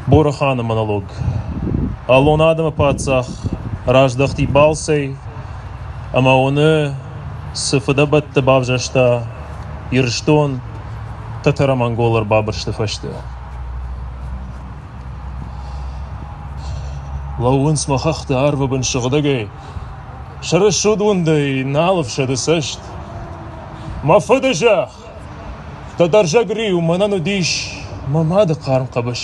Борӕханы монолог. Аллон адӕмы паддзах раздӕхти балцӕй ӕмӕ уыны, цы фыдӕбӕттӕ бавзӕрста Ирыстон тӕтӕр-монголы ӕрбабырсты фӕстӕ. Лӕууынц мӕ хӕхтӕ арвы бын сыгъдӕгӕй, сӕ рӕсугъд уындӕй нал ӕфсӕды цӕст. Мӕ фыды зӕхх! Дӕ дӕрзӕг риу мӕнӕн уыдис мӕ мады хъарм хъӕбыс.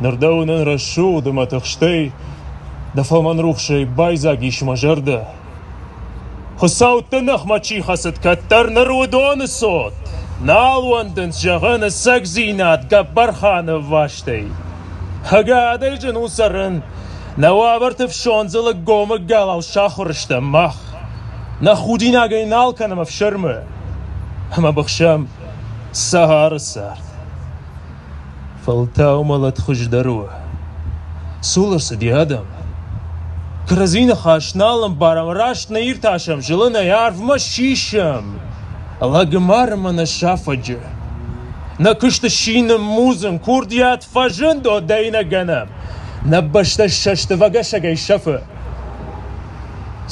Ныр дӕ уынын рӕсугъд ӕмӕ тыхстӕй, дӕ фӕлмӕн рухсӕй байдзаг ис мӕ зӕрдӕ. Хуыцӕутты ныхмӕ чи хӕцыд кӕддӕр, ныр уыдоны цот нал уӕндынц зӕгъын ӕцӕгдзинад Гӕббӕрханы ӕввастӕй. Ӕгадӕй зын у цӕрын, нӕ уавӕрты фсондзы лыггомыг галау сахуыр стӕм мах. Нӕ худинагӕй нал кӕнӕм ӕфсӕрмы ӕмӕ быхсӕм цагъары цард. Фӕлтау мӕлӕт хуыздӕр у. Цул ӕрцыди адӕм. Кӕрӕдзи ныхас нал ӕмбарӕм, раст нӕ иртасӕм, зылынӕй арвмӕ сисӕм. Лӕгмар ӕмӕ нӕ сафӕджы. Нӕ куысты сси ныммудзын, курдиат фӕзынд одӕй нӕ гӕнӕм. Нӕ бӕстӕ ссӕстывӕгӕсӕгӕй сӕфы.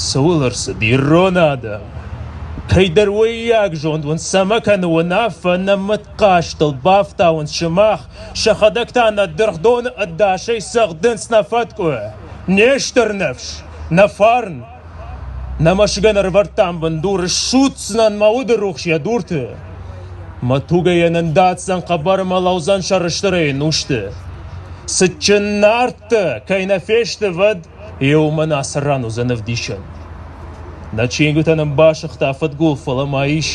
Цӕуыл ӕрцыд ирон адӕм? Кӕйдӕр уыййаг зонд уын цӕмӕ кӕны уынаффӕ, нӕ мыдхъазтыл бафтауынц сымах, сӕхӕдӕг та нӕ дыргъдоны ӕдасӕй цӕгъдынц нӕ фӕткъуы, не стыр ныфс, нӕ фарн. Нӕ мӕсыгӕн ӕрывӕрдтам бындур, ссудздзынӕн мӕ уды рухс йӕ дурты. Мӕ тугӕй йӕ нындадздзӕн хъӕбӕр ӕмӕ лӕудзӕн сӕрыстырӕй ӕнусты. Цытджын нӕрдтӕ кӕй нӕ фесты, вӕд Иумӕ ацы ран уыдзӕн ӕвдисӕн. Нӕ чингуытӕ нын басыгъта фыдгул, фӕлӕ ма ис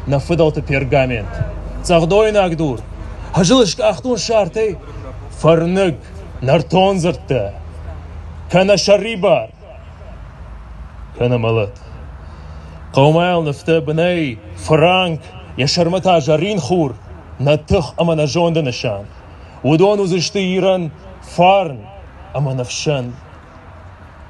нӕ фыдӕлты пергамент. Цӕгъдойнаг дур, ӕз ыл скъахтон сартӕй фӕрныг, нӕртон дзырдтӕ. Кӕнӕ сӕрибар, кӕнӕ мӕлӕт. Хъӕумӕ нывтӕ бынӕй фыранк, йӕ сӕрмӕ та зӕрин хур, нӕ тых ӕмӕ нӕ зонды нысан. Уыдон уыдзысты Ирӕн фарн ӕмӕ ныфсӕн.